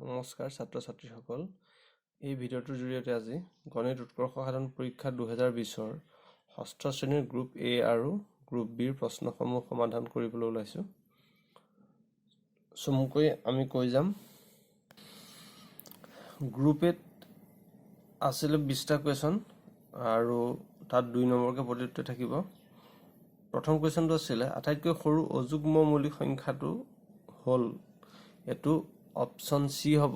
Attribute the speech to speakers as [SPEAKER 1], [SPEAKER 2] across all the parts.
[SPEAKER 1] নমস্কাৰ ছাত্ৰ ছাত্ৰীসকল, এই ভিডিঅ'টোৰ জৰিয়তে আজি গণিত উৎকৰ্ষ সাধন পৰীক্ষা 2020ৰ ষষ্ঠ শ্ৰেণীৰ গ্ৰুপ এ আৰু গ্ৰুপ বিৰ প্ৰশ্নসমূহ সমাধান কৰিবলৈ ওলাইছোঁ। চমুকৈ আমি কৈ যাম। গ্ৰুপ এত আছিলে 20টা কুৱেশ্যন আৰু তাত 2 নম্বৰকৈ প্ৰতিটোতে থাকিব। প্ৰথম কুৱেশ্যনটো আছিলে, আটাইতকৈ সৰু অযুগ্ম মৌলিক সংখ্যাটো হ'ল? এইটো অপশ্যন চি হ'ব,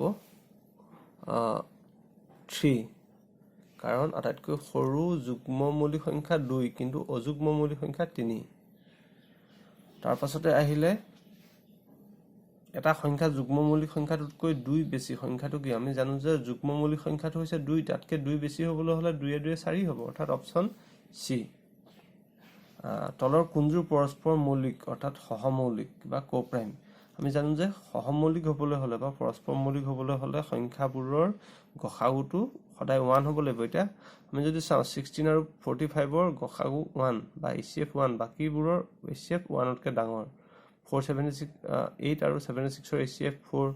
[SPEAKER 1] 3। কাৰণ আটাইতকৈ সৰু যুগ্ম মৌলিক সংখ্যা 2, কিন্তু অযুগ্ম মৌলিক সংখ্যা 3। তাৰ পাছতে আহিলে, এটা সংখ্যা যুগ্ম মৌলিক সংখ্যাটোতকৈ 2 বেছি সংখ্যাটো কি? আমি জানো যে যুগ্ম মৌলিক সংখ্যাটো হৈছে 2। তাতকৈ 2 বেছি হ'বলৈ হ'লে দুয়ে দুয়ে 4 হ'ব, অৰ্থাৎ অপশ্যন চি। তলৰ কোনযোৰ পৰস্পৰ মৌলিক, অৰ্থাৎ সহমৌলিক বা কো-প্ৰাইম? আমি জানো যে সহমৌলিক হ'বলৈ হ'লে বা পৰস্পৰ মৌলিক হ'বলৈ হ'লে সংখ্যাবোৰৰ গসাগুটো সদায় 1 হ'ব লাগিব। এতিয়া আমি যদি চাওঁ, 16 আৰু 45ৰ গসাগু 1 বা এইচচিএফ 1, বাকীবোৰৰ এইচচিএফ 1তকৈ ডাঙৰ। 4, 76, 8 আৰু 76ৰ এইচচিএফ 4,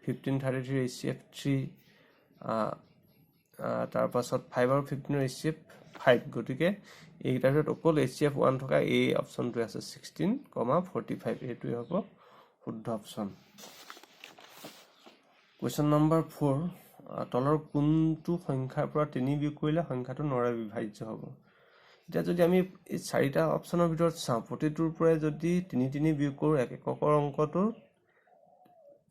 [SPEAKER 1] 15, 33ৰ এইচচিএফ 3, তাৰপাছত 5 আৰু 15ৰ এইচচিএফ 5। গতিকে এইকেইটাৰ ভিতৰত অকল এইচচিএফ 1 থকা এই অপশ্যনটোৱে আছে, 16 কমা 45। এইটোৱে হ'ব শুদ্ধ অপশ্যন। কুৱেশ্যন নম্বৰ 4, তলৰ কোনটো সংখ্যাৰ পৰা 3 বিয়োগ কৰিলে সংখ্যাটো নৰে বিভাজ্য হ'ব? এতিয়া যদি আমি এই চাৰিটা অপশ্যনৰ ভিতৰত চাওঁ, প্ৰতিটোৰ পৰাই যদি তিনি তিনি বিয়োগ কৰোঁ, এক এককৰ অংকটো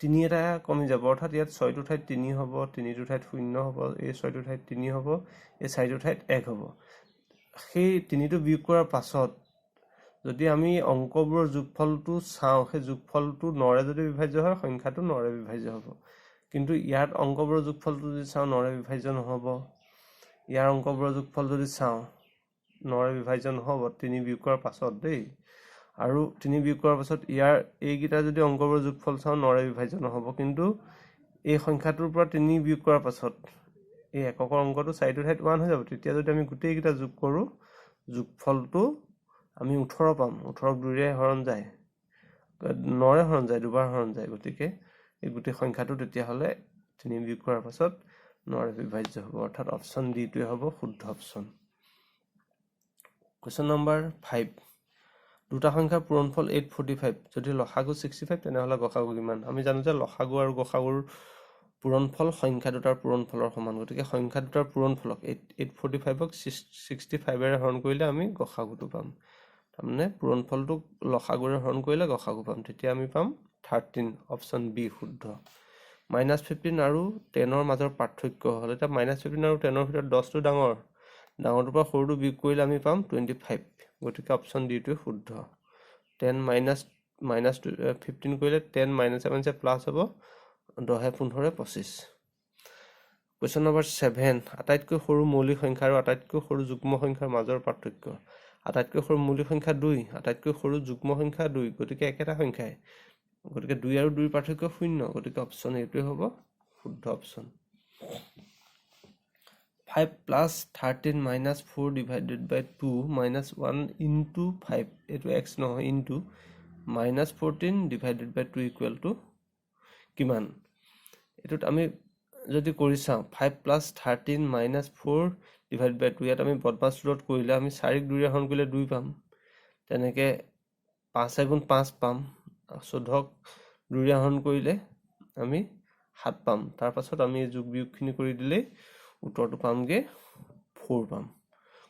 [SPEAKER 1] তিনি এটা কমি যাব। অৰ্থাৎ ইয়াত ছয়টো ঠাইত তিনি হ'ব, তিনিটো ঠাইত শূন্য হ'ব, এই ছয়টো ঠাইত তিনি হ'ব, এই চাৰিটো ঠাইত এক হ'ব। সেই তিনিটো বিয়োগ কৰাৰ পাছত যদি আমি অংকবোৰৰ যোগফলটো চাওঁ, সেই যোগফলটো নৰে যদি বিভাজ্য হয়, সংখ্যাটো নৰে বিভাজ্য হ'ব। কিন্তু ইয়াত অংকবোৰৰ যোগফলটো যদি চাওঁ, নৰে বিভাজ্য নহ'ব। ইয়াৰ অংকবোৰৰ যোগফল যদি চাওঁ, নৰে বিভাজ্য নহ'ব তিনি বিয়োগ কৰাৰ পাছত দেই। আৰু তিনি বিয়োগ কৰাৰ পাছত ইয়াৰ এইকেইটা যদি অংকবোৰৰ যোগফল চাওঁ, নৰে বিভাজ্য নহ'ব। কিন্তু এই সংখ্যাটোৰ পৰা তিনি বিয়োগ কৰাৰ পাছত এই এককৰ অংকটো চাৰিটো ঠাইত 1 হৈ যাব। তেতিয়া যদি আমি গোটেইকেইটা যোগ কৰোঁ, যোগফলটো আমি 18 পাম। 18ক দুইৰে হৰণ যায়, নৰে হৰণ যায়, দুবাৰ হৰণ যায়। গতিকে এই গোটেই সংখ্যাটো তেতিয়াহ'লে তিনি বিয়োগ কৰাৰ পাছত নৰে বিভাজ্য হ'ব, অৰ্থাৎ অপশ্যন ডিটোৱে হ'ব শুদ্ধ অপশ্যন। কুৱেশ্যন নম্বৰ 5, দুটা সংখ্যাৰ পূৰণফল 845, যদি লসাগু 65, তেনেহ'লে গসাগু কিমান? আমি জানো যে লসাগু আৰু গসাগুৰ পূৰণফল সংখ্যা দুটাৰ পূৰণফলৰ সমান। গতিকে সংখ্যা দুটাৰ পূৰণফলক 845ক 65ৰে হৰণ কৰিলে আমি গসাগুটো পাম। তাৰমানে পূৰণফলটোক লসাগুৰে হৰণ কৰিলে গসাগু পাম। তেতিয়া আমি পাম 13, অপশ্যন বি শুদ্ধ। -15 আৰু 10ৰ মাজৰ পাৰ্থক্য হ'ল? এতিয়া -15 আৰু 10ৰ ভিতৰত 10টো ডাঙৰ, ডাঙৰটোৰ পৰা সৰুটো বিয়োগ কৰিলে আমি পাম 25। গতিকে অপশ্যন ডিটোৱে শুদ্ধ। 10 মাইনাছ -15 কৰিলে 10 মাইনাছে মাইনাছে প্লাছ হ'ব, দহে পোন্ধৰে 25। কুৱেশ্যন নম্বৰ 7, আটাইতকৈ সৰু মৌলিক সংখ্যা আৰু আটাইতকৈ সৰু যুগ্ম সংখ্যাৰ মাজৰ পাৰ্থক্য? আটাইতকৈ সৰু মৌলিক সংখ্যা 2, আটাইতকৈ সৰু যুগ্ম সংখ্যা 2, গতিকে একেটা সংখ্যাই। গতিকে 2 আৰু 2ৰ পাৰ্থক্য শূন্য। গতিকে অপশ্যন এইটোৱে হ'ব শুদ্ধ option. 5 plus 13 minus 4 divided by 2 minus 1 into 5, এইটো এক্স নহয়, into minus 14 divided by 2 equal to কিমান? এইটোত আমি যদি কৰি চাওঁ, 5 plus 13 minus 4 divide by 2, ইয়াত আমি বদমাছ ৰুলত কৰিলে আমি চাৰিক দুইৰে হৰণ কৰিলে 2 পাম। তেনেকৈ পাঁচ এগুণ পাঁচ পাম। 14ক দুইৰে হৰণ কৰিলে আমি 7 পাম। তাৰপাছত আমি যোগ বিয়োগখিনি কৰি দিলেই উত্তৰটো পামগৈ, 4 পাম।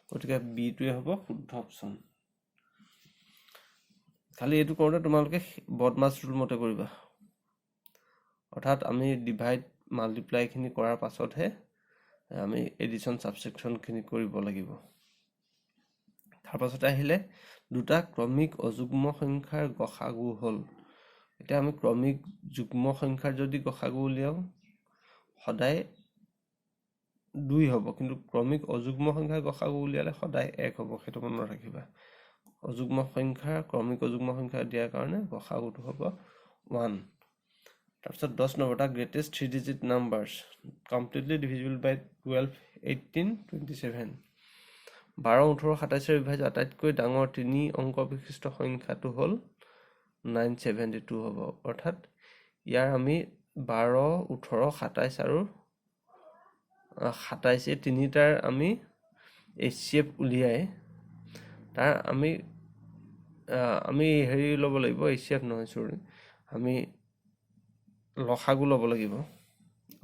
[SPEAKER 1] গতিকে বিটোৱে হ'ব শুদ্ধ অপশ্যন। খালি এইটো কৰোঁতে তোমালোকে বদমাছ ৰুল মতে কৰিবা, অৰ্থাৎ আমি ডিভাইড মাল্টিপ্লাইখিনি কৰাৰ পাছতহে আমি এডিশ্যন ছাবট্ৰেকশ্যনখিনি কৰিব লাগিব। তাৰপাছতে আহিলে, দুটা ক্ৰমিক অযুগ্ম সংখ্যাৰ গসাগু হ'ল? এতিয়া আমি ক্ৰমিক যুগ্ম সংখ্যাৰ যদি গসাগু উলিয়াওঁ, সদায় 2 হ'ব। কিন্তু ক্ৰমিক অযুগ্ম সংখ্যাৰ গসাগু উলিয়ালে সদায় 1 হ'ব, সেইটো মনত ৰাখিবা। অযুগ্ম সংখ্যাৰ, ক্ৰমিক অযুগ্ম সংখ্যা দিয়াৰ কাৰণে গসাগুটো হ'ব 1। তাৰপিছত 10 number, the greatest three digit numbers completely divisible by 12, 18, 27। 12, 18, 27ৰ বিভাজ্য আটাইতকৈ ডাঙৰ তিনি অংক বিশিষ্ট সংখ্যাটো হ'ল 972 হ'ব। অৰ্থাৎ ইয়াৰ আমি 12, 18, 27 আৰু 27, এই তিনিটাৰ আমি HCF উলিয়াই তাৰ আমি আমি হেৰি ল'ব লাগিব, HCF নহয়, চৰি, আমি লসাগু ল'ব লাগিব।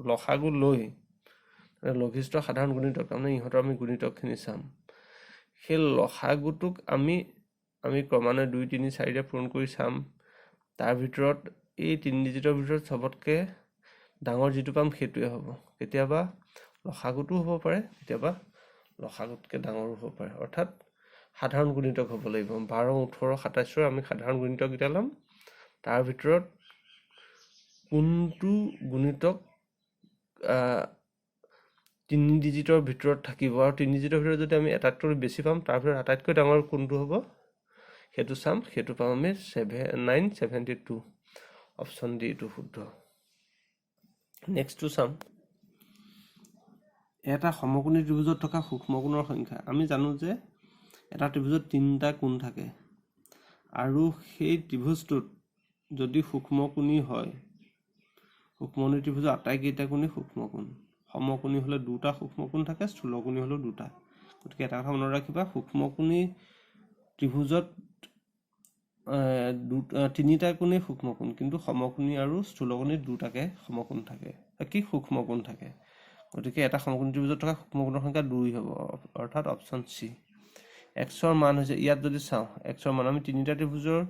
[SPEAKER 1] লসাগু লৈ লঘিষ্ঠ সাধাৰণ গুণিতক, তাৰমানে ইহঁতৰ আমি গুণিতকখিনি চাম। সেই লসাগুটোক আমি আমি ক্ৰমান্বয়ে 2, 3, 4ৰে পূৰণ কৰি চাম। তাৰ ভিতৰত এই তিনি ডিজিটৰ ভিতৰত চবতকৈ ডাঙৰ যিটো পাম সেইটোৱে হ'ব। কেতিয়াবা লসাগুটোও হ'ব পাৰে, কেতিয়াবা লসাগুতকৈ ডাঙৰো হ'ব পাৰে, অৰ্থাৎ সাধাৰণ গুণিতক হ'ব লাগিব। 12, 18, 27ৰ আমি সাধাৰণ গুণিতককেইটা ল'ম। তাৰ ভিতৰত কোনটো গুণিতক তিনি ডিজিটৰ ভিতৰত থাকিব আৰু তিনি ডিজিটৰ ভিতৰত যদি আমি এটাতকৈ বেছি পাম, তাৰ ভিতৰত আটাইতকৈ ডাঙৰ কোনটো হ'ব সেইটো চাম। সেইটো পাম আমি 7 9 72, অপশ্যন ডিটো শুদ্ধ। নেক্সটটো চাম। এটা সমকোণী ত্ৰিভুজত থকা সূক্ষ্মকোণৰ সংখ্যা। আমি জানো যে এটা ত্ৰিভুজত তিনিটা কোণ থাকে আৰু সেই ত্ৰিভুজটোত যদি সূক্ষ্মকোণী হয়, সূক্ষ্মকোণী ত্ৰিভুজৰ আটাইকেইটা কোণেই সূক্ষ্মকোণ। সমকোণী হ'লে দুটা সূক্ষ্মকোণ থাকে, স্থূলকোণী হ'লেও দুটা। গতিকে এটা কথা মনত ৰাখিবা, সূক্ষ্মকোণী ত্ৰিভুজত দুটা তিনিটা কোণেই সূক্ষ্মকোণ, কিন্তু সমকোণী আৰু স্থূলকোণীত দুটাকে সমকোণ থাকে, কি সূক্ষ্মকোণ থাকে। গতিকে এটা সমকোণী ত্ৰিভুজত থকা সূক্ষ্মকোণৰ সংখ্যা 2 হ'ব, অৰ্থাৎ অপশ্যন চি। এক্সৰ মান হৈছে, ইয়াত যদি চাওঁ এক্সৰ মান, আমি তিনিটা ত্ৰিভুজৰ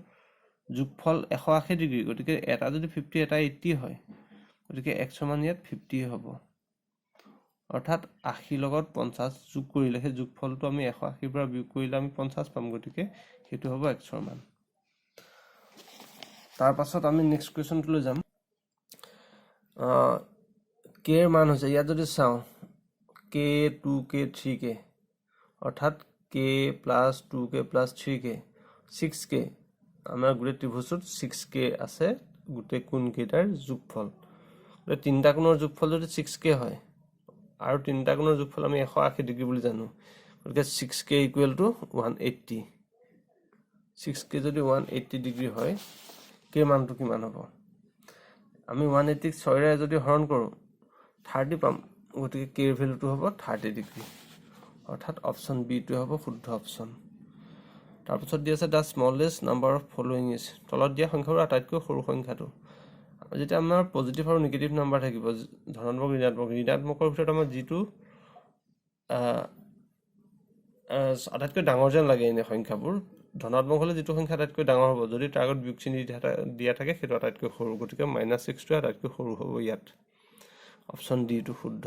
[SPEAKER 1] যোগফল 180 ডিগ্ৰী, গতিকে এটা যদি 50, এটা 80 হয়, গতিকে এক্সৰ মান ইয়াত 50 হ'ব। অৰ্থাৎ 80ৰ লগত 50 যোগ কৰিলে সেই যোগফলটো আমি 180ৰ পৰা বিয়োগ কৰিলে আমি 50 পাম, গতিকে সেইটো হ'ব এক্সৰ মান। তাৰপাছত আমি নেক্সট কুৱেশ্যনটোলৈ যাম। কেৰ মান হৈছে, ইয়াত যদি চাওঁ K, 2 K, 3 K, অৰ্থাৎ K plus 2 K plus 3 K, 6 K। আমাৰ গোটেই ত্ৰিভুজটোত 6 কে আছে, গোটেই কোণকেইটাৰ যোগফল। গতিকে তিনিটা কোণৰ যোগফল যদি 6 কে হয় আৰু তিনিটা কোণৰ যোগফল আমি 180 ডিগ্ৰী বুলি জানো, গতিকে 6 K equal to 180। 6 K যদি 180 ডিগ্ৰী হয়, কে মানটো কিমান হ'ব? আমি 180ক 6ৰে যদি হৰণ কৰোঁ, 30 পাম। গতিকে কেৰ ভেলুটো হ'ব 30 ডিগ্ৰী, অৰ্থাৎ অপশ্যন বিটোৱে হ'ব শুদ্ধ অপশ্যন। তাৰপিছত দি আছে, the smallest number of following is। তলত দিয়া সংখ্যাবোৰ আটাইতকৈ সৰু সংখ্যাটো। যেতিয়া আমাৰ পজিটিভ আৰু নিগেটিভ নাম্বাৰ থাকিব, ধনাত্মক ঋণাত্মক, ঋণাত্মকৰ ভিতৰত আমাৰ যিটো আটাইতকৈ ডাঙৰ যেন লাগে, এনে সংখ্যাবোৰ ধনাত্মক হ'লে যিটো সংখ্যা আটাইতকৈ ডাঙৰ হ'ব, যদি তাৰ আগত বিয়োগ চিহ্ন দিয়া থাকে, সেইটো আটাইতকৈ সৰু। গতিকে -6টোৱে আটাইতকৈ সৰু হ'ব ইয়াত। অপশ্যন ডিটো শুদ্ধ।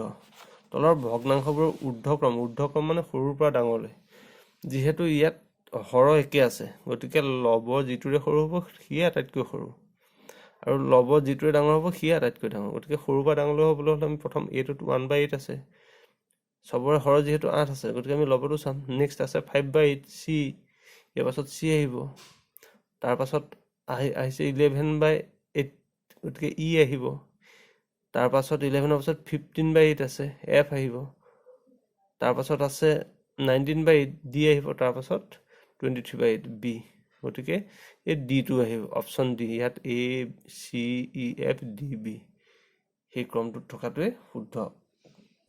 [SPEAKER 1] তলৰ ভগ্নাংশবোৰৰ ঊৰ্ধ্বক্ৰম। ঊৰ্ধ্বক্ৰম মানে সৰুৰ পৰা ডাঙৰলৈ। যিহেতু ইয়াত হৰ একে আছে, গতিকে লব যিটোৰে সৰু হ'ব সিয়ে আটাইতকৈ সৰু আৰু লব যিটোৰে ডাঙৰ হ'ব সিয়ে আটাইতকৈ ডাঙৰ। গতিকে সৰুৰ পৰা ডাঙৰলৈ হ'বলৈ হ'লে আমি প্ৰথম এইটোত 1/8 আছে, চবৰে হৰ যিহেতু 8 আছে, গতিকে আমি লবটো চাম। নেক্সট আছে 5/8, চি, ইয়াৰ পাছত চি আহিব। তাৰপাছত আহিছে 11/8, গতিকে ই আহিব। তাৰপাছত 11ৰ পাছত 15/8 আছে, এফ আহিব। তাৰপাছত আছে 19/8, ডি আহিব। তাৰপাছত 23/8, বি। গতিকে এই ডিটো আহিব, অপশ্যন ডি। ইয়াত A, C, E, F, D, B, সেই ক্ৰমটোত থকাটোৱে শুদ্ধ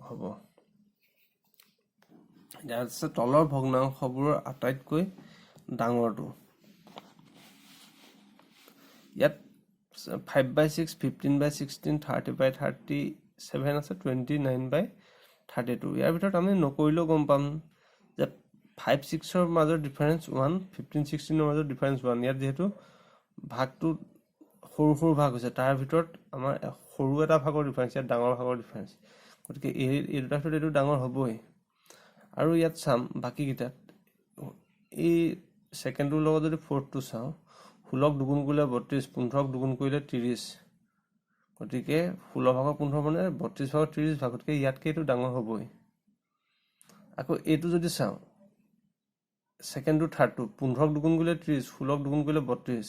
[SPEAKER 1] হ'ব। ইয়াত আছে তলৰ ভগ্নাংশবোৰৰ আটাইতকৈ ডাঙৰটো। ইয়াত 5/6, 15/16, 30/37 আছে, 29/32। ইয়াৰ ভিতৰত আমি নকৰিলেও গম পাম যে 5 6ৰ মাজৰ ডিফাৰেঞ্চ 1, 15 16ৰ মাজৰ ডিফাৰেঞ্চ 1। ইয়াত যিহেতু ভাগটো সৰু সৰু ভাগ হৈছে, তাৰ ভিতৰত আমাৰ সৰু এটা ভাগৰ ডিফাৰেঞ্চ, ইয়াত ডাঙৰ ভাগৰ ডিফাৰেঞ্চ, গতিকে এই দুটাৰ ভিতৰত এইটো ডাঙৰ হ'বই। আৰু ইয়াত চাম বাকীকেইটাত, এই ছেকেণ্ডটোৰ লগত যদি ফ'ৰ্থটো চাওঁ, 16ক দুগুণ কৰিলে 32, 15ক দুগুণ কৰিলে 30, গতিকে 16 ভাগৰ 15 মানে 32 ভাগৰ 30 ভাগ, গতিকে ইয়াতকৈ এইটো ডাঙৰ হ'বই। আকৌ এইটো যদি চাওঁ, ছেকেণ্ডটো থাৰ্ডটো, 15ক দুগুণ কৰিলে 30, 16ক দুগুণ কৰিলে 32,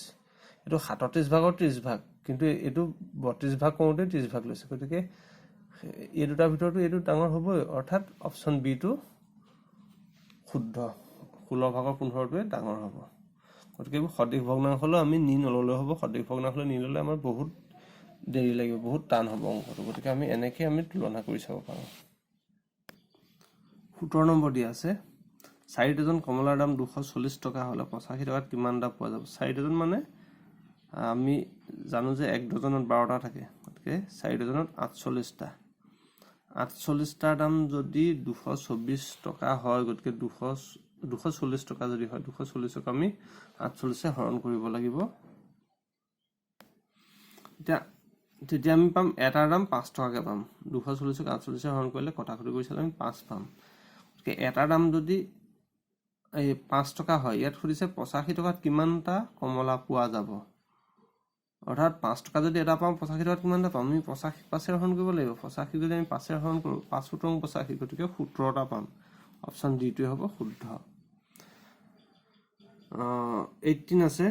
[SPEAKER 1] এইটো 37 ভাগৰ 30 ভাগ, কিন্তু এইটো 32 ভাগ কৰোঁতে 30 ভাগ লৈছে, গতিকে এই দুটাৰ ভিতৰতো এইটো ডাঙৰ হ'বই, অৰ্থাৎ অপশ্যন বিটো শুদ্ধ। 16 ভাগৰ 15টোৱে ডাঙৰ হ'ব। গতিকে এইবোৰ সদৃশ ভগ্নাংশলৈ আমি নি নল'লেও হ'ব। সদৃশ ভগ্নাংশলৈ নি ল'লে আমাৰ বহুত দেৰি লাগিব, বহুত টান হ'ব অংকটো। গতিকে আমি এনেকৈ আমি তুলনা কৰি চাব পাৰোঁ। 17 নম্বৰ দিয়া আছে, 4 ডজন কমলাৰ দাম 240 টকা হ'লে 85 টকাত কিমানটা পোৱা যাব? 4 ডজন মানে আমি জানো যে 1 ডজনত 12টা থাকে। গতিকে 4 ডজনত 48টা। 48টাৰ দাম যদি 224 টকা হয়, গতিকে 240 টকা যদি হয়, 240ক আমি 48-এ হৰণ কৰিব লাগিব। এতিয়া তেতিয়া আমি পাম এটাৰ দাম 5 টকাকৈ পাম। 240ক 48-এ হৰণ কৰিলে, কটাকটি কৰি চালে আমি 5 পাম। গতিকে এটাৰ দাম যদি এই 5 টকা হয়, ইয়াত সুধিছে 85 টকাত কিমানটা কমলা পোৱা যাব? অৰ্থাৎ 5 টকা যদি এটা পাওঁ, 85 টকাত কিমানটা পাম? আমি 85 পাঁচেৰে হৰণ কৰিব লাগিব। 85 যদি আমি পাঁচেৰে হৰণ কৰোঁ, পাঁচ সোতৰ 85, গতিকে 17টা পাম। অপশ্যন ডিটোৱে হ'ব শুদ্ধ। 18 আছে,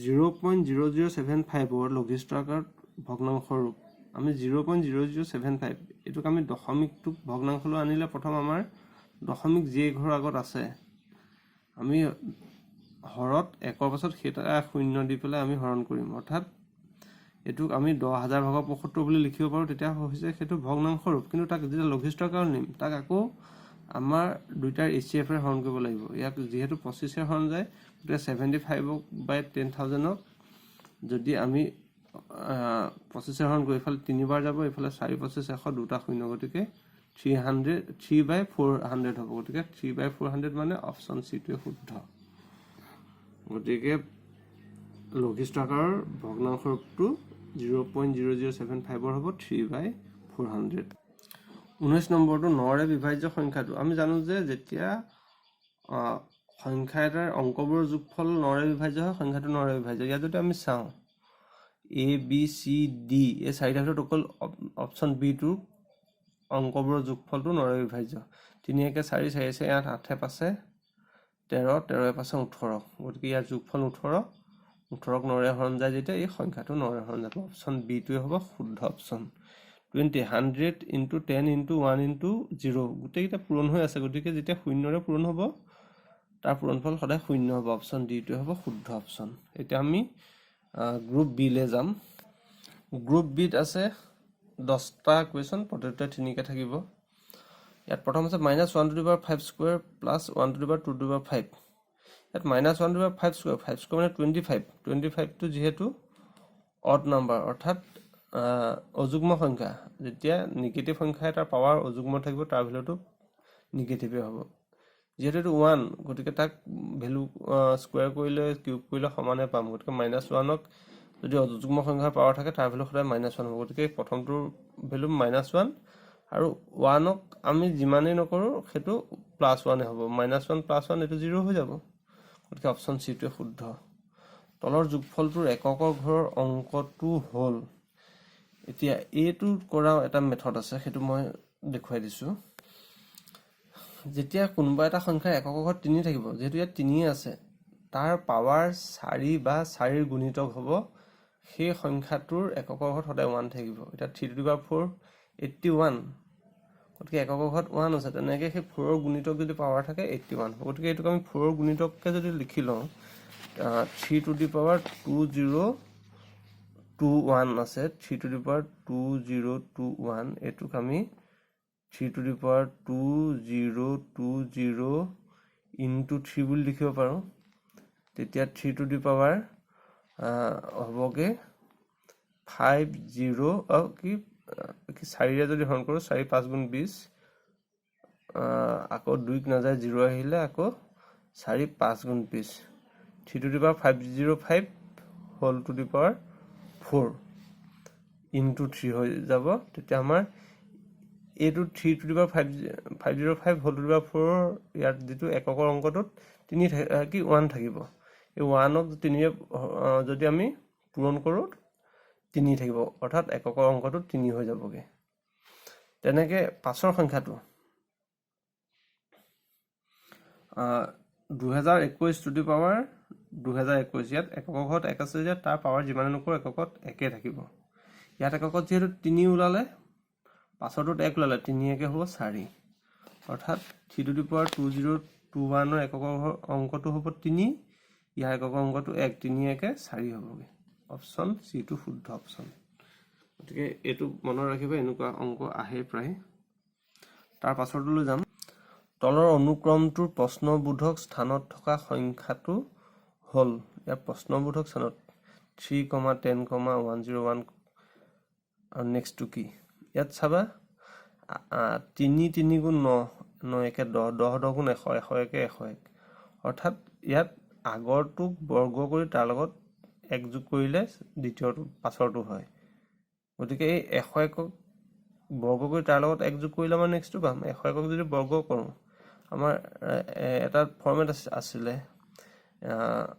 [SPEAKER 1] 0.0075ৰ লঘিষ্ঠ আকাৰত ভগ্নাংশৰ ৰূপ। আমি 0.0075, এইটোক আমি দশমিকটোক ভগ্নাংশলৈ আনিলে প্ৰথম আমাৰ দশমিক যি ঘৰৰ আগত আছে, আমি হৰত একৰ পাছত সেইটা শূন্য দি পেলাই আমি হৰণ কৰিম। অৰ্থাৎ এইটোক আমি 10,000 ভাগৰ 75 বুলি লিখিব পাৰোঁ। তেতিয়া হৈছে সেইটো ভগ্নাংশ ৰূপ। কিন্তু তাক যেতিয়া লঘিষ্ঠ আকাৰত নিম, তাক আকৌ আমাৰ দুইটাৰ এইচ চি এফেৰে হৰণ কৰিব লাগিব। ইয়াক যিহেতু 25-এ হৰণ যায়, গতিকে 75ক বাই 10,000ক যদি আমি 25-এ হৰণ কৰোঁ, এইফালে তিনিবাৰ যাব, এইফালে চাৰি পঁচিছ এশ, দুটা শূন্য, গতিকে 300, 3 বাই 400 হ'ব। গতিকে 3 বাই 400 মানে অপশ্যন চিটোৱে শুদ্ধ। গতিকে লঘিষ্ঠ আকাৰৰ ভগ্নাংশ ৰূপটো 0.0075ৰ হ'ব 3 বাই 400। 19 নম্বৰটো, নৰে বিভাজ্য সংখ্যাটো। আমি জানো যে যেতিয়া সংখ্যা এটাৰ অংকবোৰৰ যোগফল নৰে বিভাজ্য হয়, সংখ্যাটো নৰে বিভাজ্য। ইয়াত যদি আমি চাওঁ, এ, বি, চি, ডি এই চাৰিটাৰ ভিতৰত অকল অপশ্যন বিটোৰ অংকবোৰৰ যোগফলটো নৰে বিভাজ্য। তিনি একে চাৰি, চাৰি চাৰি আঠ, আঠে পাঁচে 13, তেৰয়ে পাঁচে 18। গতিকে ইয়াৰ যোগফল 18। 18ক নৰে হৰণ যায় যেতিয়া এই সংখ্যাটো নৰে হৰণ যাব। অপশ্যন বিটোৱে হ'ব শুদ্ধ option. 20, 100 into 10 into one into zero, গোটেইকেইটা পূৰণ হৈ আছে। গতিকে যেতিয়া শূন্যৰে পূৰণ হ'ব, তাৰ পূৰণফল সদায় শূন্য হ'ব। অপশ্যন ডিটোৱে হ'ব শুদ্ধ অপশ্যন। এতিয়া আমি গ্ৰুপ বিলৈ যাম। গ্ৰুপ বিত আছে 10টা কুৱেশ্যন, প্ৰতিটোতে তিনিকে থাকিব। ইয়াত প্ৰথম আছে minus one to the power five square plus one to the power two to the power five। ইয়াত minus one to the power five square, five square মানে 25। 25টো যিহেতু অড নাম্বাৰ, অৰ্থাৎ অযুগ্ম সংখ্যা, যেতিয়া নিগেটিভ সংখ্যা এটাৰ পাৱাৰ অযুগ্ম থাকিব, তাৰ ভেলুটো নিগেটিভে হ'ব। যিহেতু এইটো ওৱান, গতিকে তাক ভেলু স্কুৱেৰ কৰিলে, কিউব কৰিলে সমানে পাম। গতিকে মাইনাছ ওৱানক যদি অযুগ্ম সংখ্যাৰ পাৱাৰ থাকে, তাৰ ভেলু সদায় মাইনাছ ওৱান হ'ব। গতিকে প্ৰথমটোৰ ভেলু মাইনাছ ওৱান আৰু ওৱানক আমি যিমানেই নকৰোঁ, সেইটো প্লাছ ওৱানে হ'ব। মাইনাছ ওৱান প্লাছ ওৱান, এইটো জিৰ' হৈ যাব। গতিকে অপশ্যন চিটোৱে শুদ্ধ। তলৰ যোগফলটোৰ এককৰ ঘৰৰ অংকটো হ'ল। এতিয়া এইটো কৰা এটা মেথড আছে, সেইটো মই দেখুৱাই দিছোঁ। যেতিয়া কোনোবা এটা সংখ্যাৰ এককৰ ঘৰত তিনি থাকিব, যিহেতু ইয়াত তিনিয়ে আছে, তাৰ পাৱাৰ চাৰি বা চাৰিৰ গুণিতক হ'ব, সেই সংখ্যাটোৰ এককৰ ঘৰত সদায় ওৱান থাকিব। এতিয়া three to the power four, 81। গতিকে এককৰ ঘৰত ওৱান আছে। তেনেকৈ সেই ফ'ৰৰ গুণিতক যদি পাৱাৰ থাকে, 81। গতিকে এইটোক আমি ফ'ৰৰ গুণিতককৈ যদি লিখি লওঁ, three to the power 2021 আছে, three to the power 2021, এইটোক আমি three to the power 2020 into three বুলি লিখিব পাৰোঁ। তেতিয়া থ্ৰী টু the power হ'বগৈ ফাইভ জিৰ' কি কি চাৰিৰে যদি হৰণ কৰোঁ, চাৰি পাঁচ গুণ 20, আকৌ দুইক নাযায়, জিৰ' আহিলে, আকৌ চাৰি পাঁচ গুণ 20, three to the power 505 whole to the power four into three হৈ যাব। তেতিয়া আমাৰ এইটো three to the power 505 whole to the power ফ'ৰৰ ইয়াত যিটো এককৰ অংকটোত তিনি কি ওৱান থাকিব, এই ওৱানক তিনিৰে যদি আমি পূৰণ কৰোঁ, তিনি থাকিব। অৰ্থাৎ এককৰ অংকটো তিনি হৈ যাবগৈ। তেনেকৈ পাছৰ সংখ্যাটো 2021 টু the power 2021। ইয়াত এককৰ ঘৰত এক আছে যে তাৰ পাৱাৰ যিমানে নকৰোঁ, এককত একে থাকিব। ইয়াত এককত যিহেতু তিনি ওলালে, পাছৰটোত এক ওলালে, তিনি একে হ'ব চাৰি। অৰ্থাৎ three to the power 2021ৰ এককৰ অংকটো হ'ব তিনি, ইয়াৰ এককৰ অংকটো এক, তিনি একে চাৰি হ'বগৈ। অপশ্যন চিটো শুদ্ধ অপশ্যন। গতিকে এইটো মনত ৰাখিবা, এনেকুৱা অংক আহে প্ৰায়। তাৰ পাছৰটোলৈ যাম। তলৰ অনুক্ৰমটোৰ প্ৰশ্নবোধক স্থানত থকা সংখ্যাটো হ'ল, ইয়াৰ প্ৰশ্নবোধক স্থানত 3 কমা 10 কমা 101 আৰু নেক্সটটো কি? ইয়াত চাবা, 3 3 গুণ 9, 9 একে 10, 10 10 গুণ 100, 100 একে 101। অৰ্থাৎ ইয়াত আগৰটোক বৰ্গ কৰি তাৰ লগত এক যোগ কৰিলে দ্বিতীয়টো পাছৰটো হয়। গতিকে এই 101ক বৰ্গ কৰি তাৰ লগত এক যোগ কৰিলে আমাৰ নেক্সটটো পাম। 101ক যদি বৰ্গ কৰোঁ, আমাৰ এটা ফৰ্মেট আছিলে,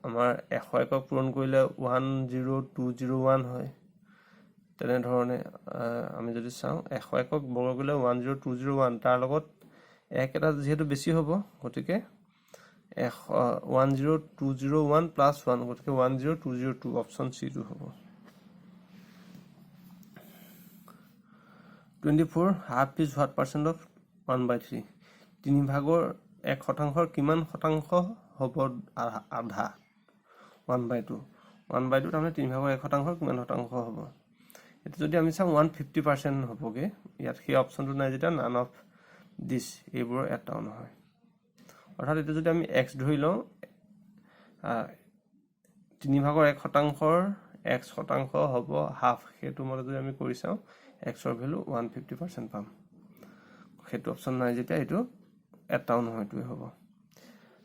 [SPEAKER 1] আমাৰ 101ক পূৰণ কৰিলে 10201 হয়। তেনেধৰণে আমি যদি চাওঁ, 101ক বৰ্গ কৰিলে 10201, তাৰ লগত এক এটা যিহেতু বেছি হ'ব, গতিকে 10201 প্লাছ 1, গতিকে 10202, অপশ্যন চিটো হ'ব। 24, half is what percent of 1/3? তিনি ভাগৰ এক শতাংশৰ কিমান শতাংশ হ'ব আধা? 1/2। 1/2 তাৰমানে তিনি ভাগৰ এক শতাংশৰ কিমান শতাংশ হ'ব? এতিয়া যদি আমি চাওঁ, 150% হ'বগৈ। ইয়াত সেই অপশ্যনটো নাই যেতিয়া নান অফ দিছ, এইবোৰৰ এটাও নহয়। অৰ্থাৎ এতিয়া যদি আমি এক্স ধৰি লওঁ, তিনি ভাগৰ এক শতাংশৰ এক্স শতাংশ হ'ব হাফ, সেইটো মতে যদি আমি কৰি চাওঁ, এক্সৰ ভেলু 150% পাম। সেইটো অপশ্যন নাই যেতিয়া এইটো এটাও নহয়, এইটোৱে হ'ব।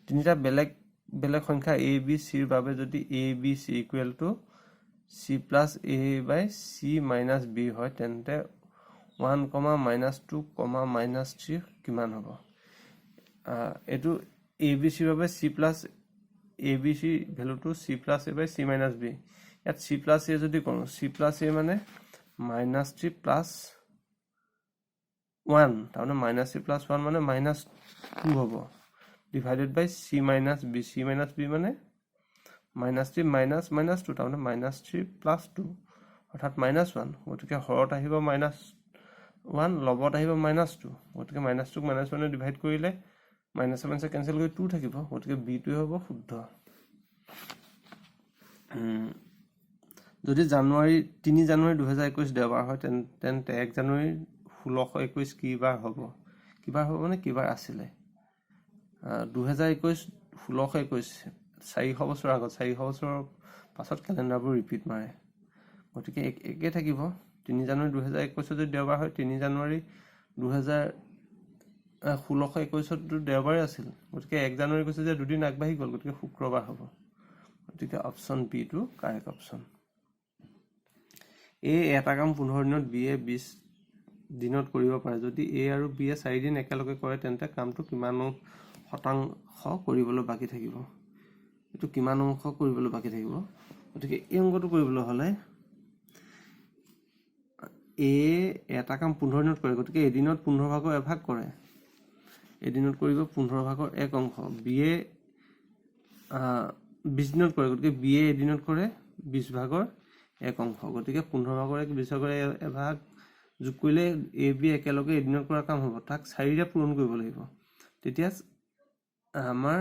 [SPEAKER 1] তিনিটা বেলেগ বেলেগ সংখ্যা এ বি চিৰ বাবে যদি A B C equal to C plus A by C minus B হয়, তেন্তে 1 কমা -2 কমা -3 কিমান হ'ব? এইটো এ বি চিৰ বাবে চি প্লাছ এ বি চিৰ ভেলুটো C plus A by C minus B. ইয়াত চি প্লাছ এ যদি কৰোঁ, চি প্লাছ এ মানে -3 প্লাছ 1, তাৰমানে -3 প্লাছ 1 মানে -2 হ'ব, divided by C minus B. C minus B মানে -3 মাইনাছ -2, তাৰমানে -3 প্লাছ 2, অৰ্থাৎ -1। গতিকে হৰত আহিব -1, লবত আহিব -2। গতিকে মাইনাছ টুক মাইনাছ ওৱানে ডিভাইড কৰিলে মাইনাছে মাইনাছে কেঞ্চেল কৰি 2 থাকিব। গতিকে বিটোৱে হ'ব শুদ্ধ। যদি 3 জানুৱাৰী 2021 দেওবাৰ হয়, তেন্তে 1 জানুৱাৰী 1621 কি বাৰ হ'ব? কি বাৰ হ'ব মানে কি বাৰ আছিলে? 2021, 1621, 400 বছৰৰ আগত, 400 বছৰৰ পাছত কেলেণ্ডাৰবোৰ ৰিপিট মাৰে, গতিকে একে থাকিব। 3 জানুৱাৰী 2021ত যদি দেওবাৰ হয়, 3 জানুৱাৰী 1621ততো দেওবাৰে আছিল। গতিকে 1 জানুৱাৰী কৈছে যে দুদিন আগবাঢ়ি গ'ল, গতিকে শুক্ৰবাৰ হ'ব। গতিকে অপশ্যন বিটো কাৰেক্ট অপশ্যন। এ এটা কাম 15 দিনত, বি এ 20 দিনত কৰিব পাৰে। যদি এ আৰু বি এ 4 দিন একেলগে কৰে, তেন্তে কামটো কিমান শতাংশ কৰিবলৈ বাকী থাকিব? এইটো কিমান অংশ কৰিবলৈ বাকী থাকিব? গতিকে এই অংকটো কৰিবলৈ হ'লে এ এটা কাম 15 দিনত কৰে, গতিকে এদিনত 15 ভাগৰ এভাগ কৰে। এদিনত কৰিব 15 ভাগৰ এক অংশ। বি এ 20 দিনত কৰে, গতিকে বি এ এদিনত কৰে 20 ভাগৰ এক অংশ। গতিকে 15 ভাগৰ এক, 20 ভাগৰ এভাগ যোগ কৰিলে এ বি একেলগে এদিনত কৰা কাম হ'ব। তাক চাৰিৰে পূৰণ কৰিব লাগিব, তেতিয়া আমাৰ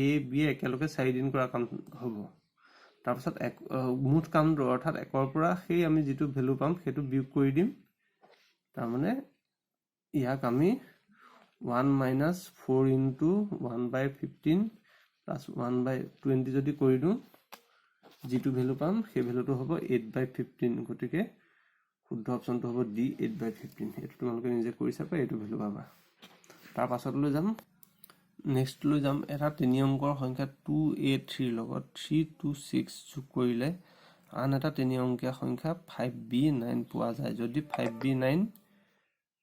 [SPEAKER 1] এ বি একেলগে 4 দিন কৰা কাম হ'ব। তাৰপাছত এক মুঠ কামটো, অৰ্থাৎ একৰ পৰা সেই আমি যিটো ভেলু পাম, সেইটো বিয়োগ কৰি দিম। তাৰমানে ইয়াক আমি 1 minus 4 into 1/15 plus 1/20 যদি কৰি দিওঁ, যিটো ভেলু পাম সেই ভেলুটো হ'ব 8/15। গতিকে শুদ্ধ অপশ্যনটো হ'ব ডি, 8/15। এইটো তোমালোকে নিজে কৰি চাবা, এইটো ভেলু পাবা। তাৰ পাছতলৈ যাম, নেক্সটলৈ যাম। এটা তিনি অংকৰ সংখ্যা 2a3ৰ লগত 326 যোগ কৰিলে আন এটা তিনি অংকীয়া সংখ্যা 5b9 পোৱা যায়। যদি 5b9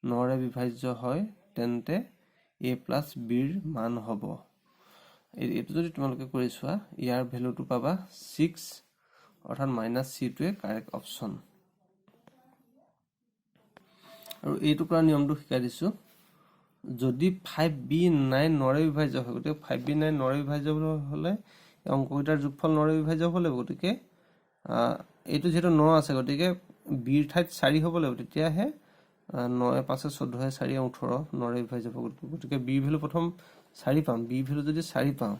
[SPEAKER 1] নৰে বিভাজ্য হয়, তেন্তে এ প্লাছ বিৰ মান হ'ব? এইটো যদি তোমালোকে কৰি চোৱা, ইয়াৰ ভেলুটো পাবা 6, অৰ্থাৎ মাইনাছ চিটোৱে কাৰেক্ট অপশ্যন। আৰু এইটো কৰা নিয়মটো শিকাই দিছোঁ। যদি 5b9 নৰে বিভাজ্য হয়, গতিকে 5b9 নৰে বিভাজ্য হ'লে এই অংককেইটাৰ যোগফল নৰে বিভাজ্য হ'ব লাগিব। গতিকে এইটো যিহেতু ন আছে, গতিকে বিৰ ঠাইত চাৰি হ'ব লাগিব, তেতিয়াহে নয় পাঁচে চৈধ্যহে চাৰিয়ে 18 নৰে বিভাজ্য হ'ব। গতিকে বিৰ ভেলু প্ৰথম চাৰি পাম। বিৰ ভেলু যদি চাৰি পাওঁ,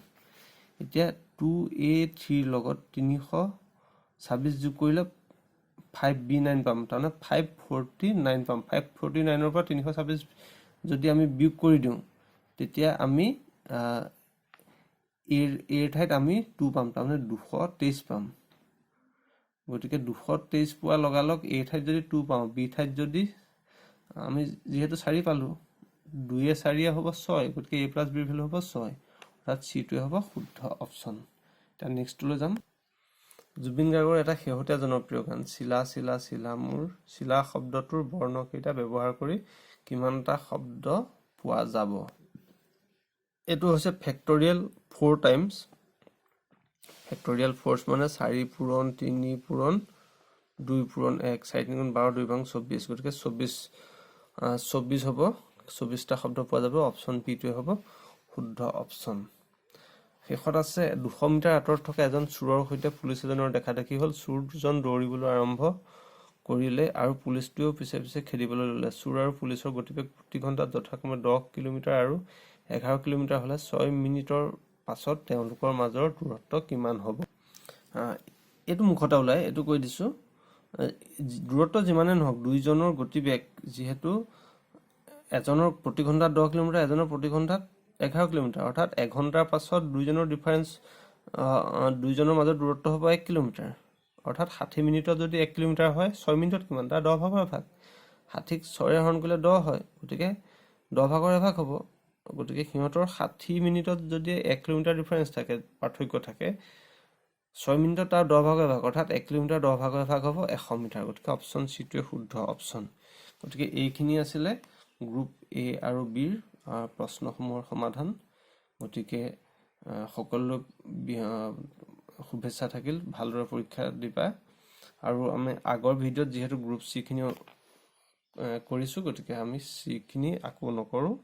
[SPEAKER 1] এতিয়া 2a3ৰ লগত 326 যোগ কৰিলে 5b9 পাম, তাৰমানে 549 পাম। 549ৰ পৰা 326 যদি আমি বিয়োগ কৰি দিওঁ, তেতিয়া আমি এৰ ঠাইত আমি 2 পাম, তাৰমানে 223 পাম। গতিকে 223 পোৱা লগালগ এ ঠাইত যদি 2 পাওঁ, বি ঠাইত যদি আমি যিহেতু 4 পালোঁ, দুয়ে চাৰিয়ে হ'ব ছয়, গতিকে এ প্লাছ বিৰ ভেলু হ'ব ছয়, অৰ্থাৎ চিটোৱে হ'ব শুদ্ধ অপশ্যন। এতিয়া নেক্সটটোলৈ যাম। জুবিন গাৰ্গৰ এটা শেহতীয়া জনপ্ৰিয় গান "চিলা চিলা চিলা মোৰ চিলা" শব্দটোৰ বৰ্ণকেইটা ব্যৱহাৰ কৰি কিমানটা শব্দ পোৱা যাব? এইটো হৈছে ফেক্টৰিয়েল 4 টাইমছ। ফেক্টৰিয়েল 4 মানে 4 পূৰণ 3 পূৰণ 2 পূৰণ 1। 4 3 গুণ 12, 2 পাং 24, গতিকে 24 হ'ব। 24টা শব্দ পোৱা যাব। অপশ্যন বিটোৱে হ'ব শুদ্ধ অপশ্যন। শেষত আছে, 200 মিটাৰ আঁতৰত থকা এজন চোৰৰ সৈতে পুলিচ এজনৰ দেখা দেখি হ'ল। চোৰজন দৌৰিবলৈ আৰম্ভ কৰিলে আৰু পুলিচটোৱেও পিছে পিছে খেদিবলৈ ল'লে। চোৰ আৰু পুলিচৰ গতিবেগ প্ৰতি ঘণ্টাত যথাক্ৰমে 10 কিলোমিটাৰ আৰু 11 কিলোমিটাৰ হ'লে 6 মিনিটৰ পাছত তেওঁলোকৰ মাজৰ দূৰত্ব কিমান হ'ব? এইটো মুখতে ওলায়, এইটো কৈ দিছোঁ। দূৰত্ব যিমানে নহওক, দুইজনৰ গতিবেগ যিহেতু এজনৰ প্ৰতি ঘণ্টাত 10 কিলোমিটাৰ, এজনৰ প্ৰতি ঘণ্টাত 11 কিলোমিটাৰ, অৰ্থাৎ এঘণ্টাৰ পাছত দুইজনৰ ডিফাৰেঞ্চ, দুইজনৰ মাজৰ দূৰত্ব হ'ব 1 কিলোমিটাৰ। অৰ্থাৎ 60 মিনিটত যদি 1 কিলোমিটাৰ হয়, 6 মিনিটত কিমান? তাৰ 10 ভাগৰ এভাগ। 60ক 6ৰে হৰণ কৰিলে 10 হয়, গতিকে 10 ভাগৰ এভাগ হ'ব। গতিকে সিহঁতৰ 60 মিনিটত যদি 1 কিলোমিটাৰ ডিফাৰেঞ্চ থাকে, পাৰ্থক্য থাকে, 6 মিনিটত তাৰ 10 ভাগৰ এভাগ, অৰ্থাৎ 1 কিলোমিটাৰ 10 ভাগৰ এভাগ হ'ব 100 মিটাৰ। গতিকে অপশ্যন চিটোৱে শুদ্ধ অপশ্যন। গতিকে এইখিনি আছিলে গ্ৰুপ এ আৰু বিৰ প্ৰশ্নসমূহৰ সমাধান। গতিকে সকলোলৈ শুভেচ্ছা থাকিল, ভালদৰে পৰীক্ষা দিবা। আৰু আমি আগৰ ভিডিঅ'ত যিহেতু গ্ৰুপ চিখিনি কৰিছোঁ, গতিকে আমি চিখিনি আকৌ নকৰোঁ।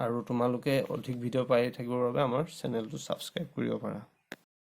[SPEAKER 1] আৰু তোমালোকে অধিক ভিডিঅ' পাই থাকিবৰ বাবে আমাৰ চেনেলটো ছাবস্ক্ৰাইব কৰিব পাৰা।